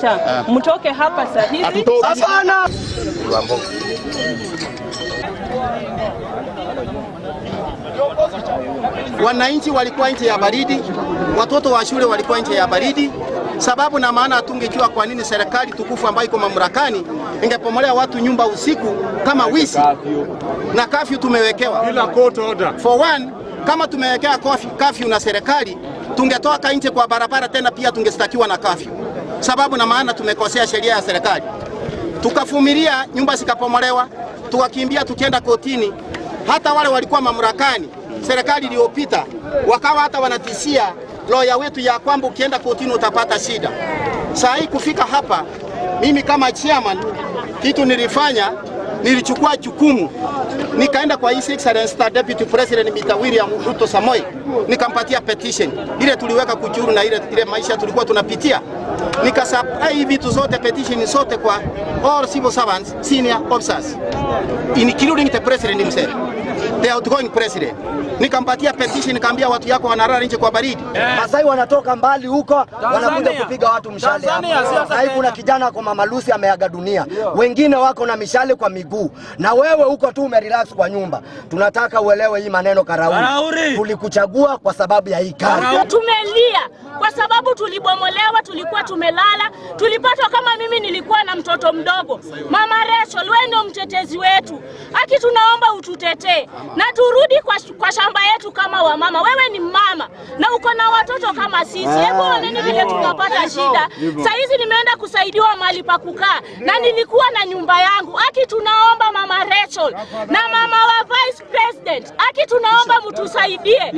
Imeisha. Mtoke hapa saa hizi. Hapana. Wananchi walikuwa nje ya baridi, watoto wa shule walikuwa nje ya baridi. Sababu na maana hatungejua kwa nini serikali tukufu ambayo iko mamlakani ingepomolea watu nyumba usiku kama wizi, na kafyu tumewekewa bila court order. For one, kama tumewekea kafyu na serikali, tungetoka nje kwa barabara tena pia tungestakiwa na kafyu. Sababu na maana tumekosea sheria ya serikali. Tukavumilia, nyumba zikapomolewa, tukakimbia tukienda kotini. Hata wale walikuwa mamlakani serikali iliyopita wakawa hata wanatishia lawyer wetu ya kwamba ukienda kotini utapata shida. Saa hii kufika hapa, mimi kama chairman, kitu nilifanya, nilichukua jukumu nikaenda kwa His Excellency the Deputy President Mr. William Ruto Samoei, nikampatia petition ile tuliweka kuchuru na ile maisha tulikuwa tunapitia, nikasupply vitu zote, petition zote kwa all civil servants, senior officers, including the president himself, the outgoing president. Nikampatia petition, nikaambia watu yako wanalala nje kwa baridi. Masai wanatoka mbali huko wanakuja kupiga watu mshale hapa. Sasa hivi kuna kijana kwa Mama Lucy ameaga dunia, wengine wako na mishale kwa miguu, na wewe huko tu umerelax kwa nyumba. Tunataka uelewe hii maneno Karauri, tulikuchagua kwa sababu ya hii kazi. Tumelia kwa sababu tulibomolewa, tulikuwa tumelala, tulipatwa kama mimi nilikuwa na mtoto mdogo. Mama Rachel, wewe ndio mtetezi wetu, haki tunaomba ututetee na turudi kwa shamba yetu kama wamama. Wewe ni mama na uko na watoto kama sisi, hebu oneni vile tunapata shida. Saa hizi nimeenda kusaidiwa mahali pa kukaa na nilikuwa na nyumba yangu. Haki tunaomba Mama Rachel na mama wa Vice President, haki tunaomba mtusaidie.